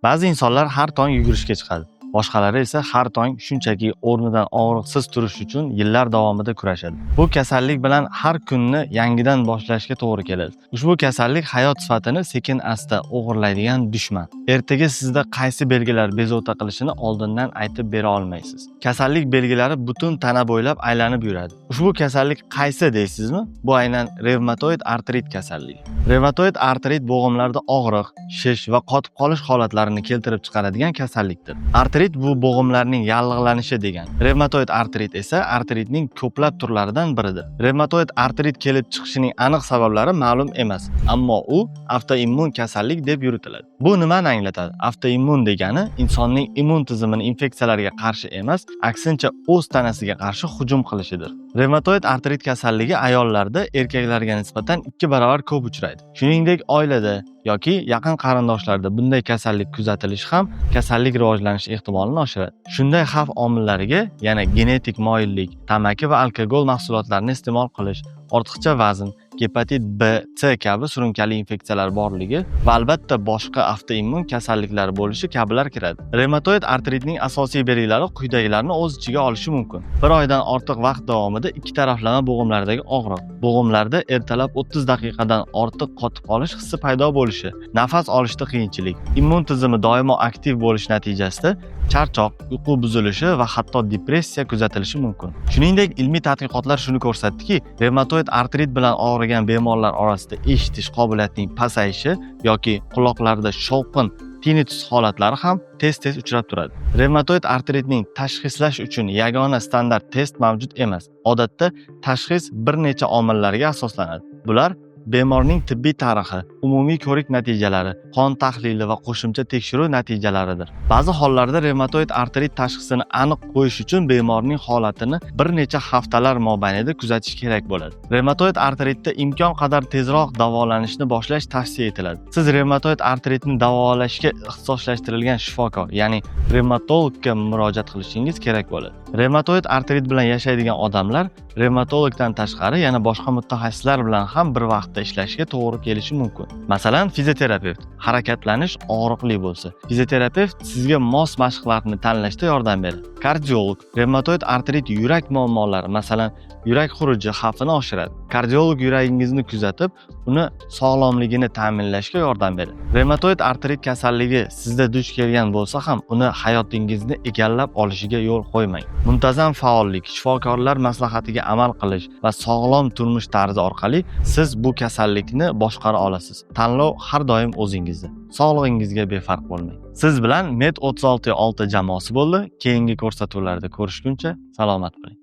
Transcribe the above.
Ba'zi insonlar har tong yugurishga chiqadi. Boshqalari esa har tong shunchaki o'rnidan og'riqsiz turish uchun yillar davomida kurashadi. Bu kasallik bilan har kunni yangidan boshlashga to'g'ri keladi. Ushbu kasallik hayot sifatini sekin-asta o'g'irlaydigan dushman. Ertaga sizda qaysi belgilar bezovta qilishini oldindan aytib bera olmaysiz. Kasallik belgilari butun tana bo'ylab aylanib yuradi. Ushbu kasallik qaysi deysizmi? Bu aynan revmatoid artrit kasalligi. Revmatoid artrit bo'g'imlarda og'riq, shish va qotib qolish holatlarini keltirib chiqaradigan kasallikdir. Artrit bu bo'g'imlarning yallig'lanishi degani. Revmatoid artrit esa artritning ko'plab turlaridan biridir. Revmatoid artrit kelib chiqishining aniq sabablari ma'lum emas, ammo u avtoimmun kasallik deb yuritiladi. Bu nimani anglatadi? Avtoimmun degani insonning immun tizimini infeksiyalarga qarshi emas, aksincha o'z tanasiga qarshi hujum qilishidir. Revmatoid artrit kasalligi ayollarda erkaklarga nisbatan 2 barobar ko'p uchraydi. Shuningdek, oilada yoki yaqin qarindoshlarda bunday kasallik kuzatilishi ham kasallik rivojlanishi ehtimolini oshiradi. Shunday xavf omillariga yana genetik moyillik, tamaki va alkogol mahsulotlarini iste'mol qilish, ortiqcha vazn, gepatit B, C kabi surunkali infeksiyalar borligi va albatta boshqa avtoimmun kasalliklar bo'lishi kabilar kiradi. Revmatoid artritning asosiy belgilari quyidagilarni o'z ichiga olishi mumkin. Bir oydan ortiq vaqt davomida ikki taraflama bo'g'imlardagi og'riq, bo'g'imlarda ertalab 30 daqiqadan ortiq qotib qolish hissi paydo bo'lishi, nafas olishda qiyinchilik, immun tizimi doimo aktiv bo'lishi natijasida charchoq, uyqu buzilishi va hatto depressiya kuzatilishi mumkin. Shuningdek, ilmiy tadqiqotlar shuni ko'rsatdiki, revmatoid artrit bilan og'rigan bemorlar orasida eshitish qobiliyatining pasayishi yoki quloqlarda shovqin, tinnitus holatlari ham tez-tez uchrab turadi. Revmatoid artritning tashxislash uchun yagona standart test mavjud emas. Odatda tashxis bir necha omillarga asoslanadi. Bular: bemorning tibbiy tarixi, umumiy ko'rik natijalari, qon tahlili va qo'shimcha tekshiruv natijalaridir. Ba'zi hollarda revmatoid artrit tashxisini aniq qo'yish uchun bemorning holatini bir necha haftalar mobaynida kuzatish kerak bo'ladi. Revmatoid artritda imkon qadar tezroq davolanishni boshlash tavsiya etiladi. Siz revmatoid artritni davolashga ixtisoslashtirilgan shifokor, ya'ni revmatologga murojaat qilishingiz kerak bo'ladi. Revmatoid artrit bilan yashaydigan odamlar revmatologdan tashqari yana boshqa mutaxassislar bilan ham bir vaqtda ishlashga to'g'ri kelishi mumkin. Masalan, fizioterapevt. Harakatlanish og'riqli bo'lsa, fizioterapevt sizga mos mashqlarni tanlashda yordam beradi. Kardiolog. Revmatoid artrit yurak muammolari, masalan, yurak xuruji xavfini oshiradi. Kardiolog yuragingizni kuzatib, uni sog'lomligini ta'minlashga yordam beradi. Revmatoid artrit kasalligi sizda duch kelgan bo'lsa ham, uni hayotingizni egallab olishiga yo'l qo'ymang. Muntazam faollik, shifokorlar maslahatiga amal qilish va sog'lom turmush tarzi orqali siz bu kasallikni boshqara olasiz. Tanlov har doim o'zingizda. Sog'lig'ingizga befarq bo'lmang. Siz bilan Med 36 6 jamoasi bo'ldi. Keyingi ko'rsatuvlarda ko'rishguncha salomat bo'ling.